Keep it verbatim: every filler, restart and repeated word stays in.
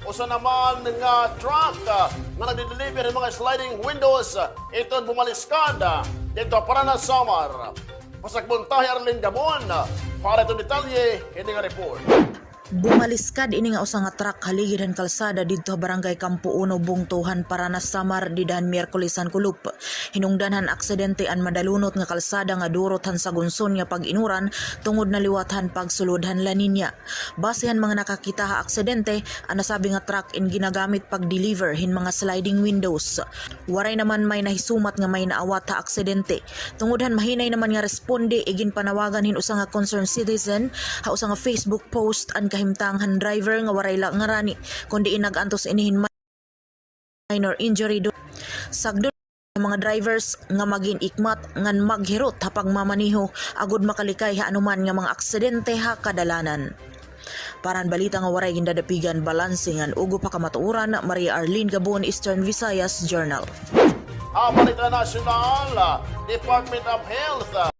Usa naman nga truck, ah, nga nagdi-deliver hin mga sliding windows, ah, iton bumaliskad, ah, didto ha Paranas, Samar. Pasakbon ta hi Arlene Gabon, ah, para iton detalye hini nga report. Bumaliskad ini nga usa nga truck ha ligid han kalsada didto ha Barangay Campo Uno, Bungto han Paranas, Samar, dida han Miyerkules han kulop. Hinungdan han aksidente an madalunot nga kalsada nga durot han sagunson nga pag-inuran tungod na liwat han pagsulod han La Niña. Base han mga nakakita ha aksidente, an nasabi nga truck in ginagamit pag-deliver hin mga sliding windows. Waray naman may nahisumat nga may naawat ha aksidente. Tungod han mahinay naman nga responde, iginpanawagan hin usa nga concerned citizen ha usa nga Facebook post an kahimtang han driver nga waray la ngarani, kundi in nag-antos ini hin minor injury do. Sagdon mga drivers nga magin ikmat ngan maghirot ha pagmamaneho agod makalikay ha anuman nga mga aksidente ha kadalanan. Para han balita nga waray gindadapigan, balanse ngan ugop ha kamatuoran, Maria Arlene Gabon, Eastern Visayas Journal. Ha balita nasyonal, Department of Health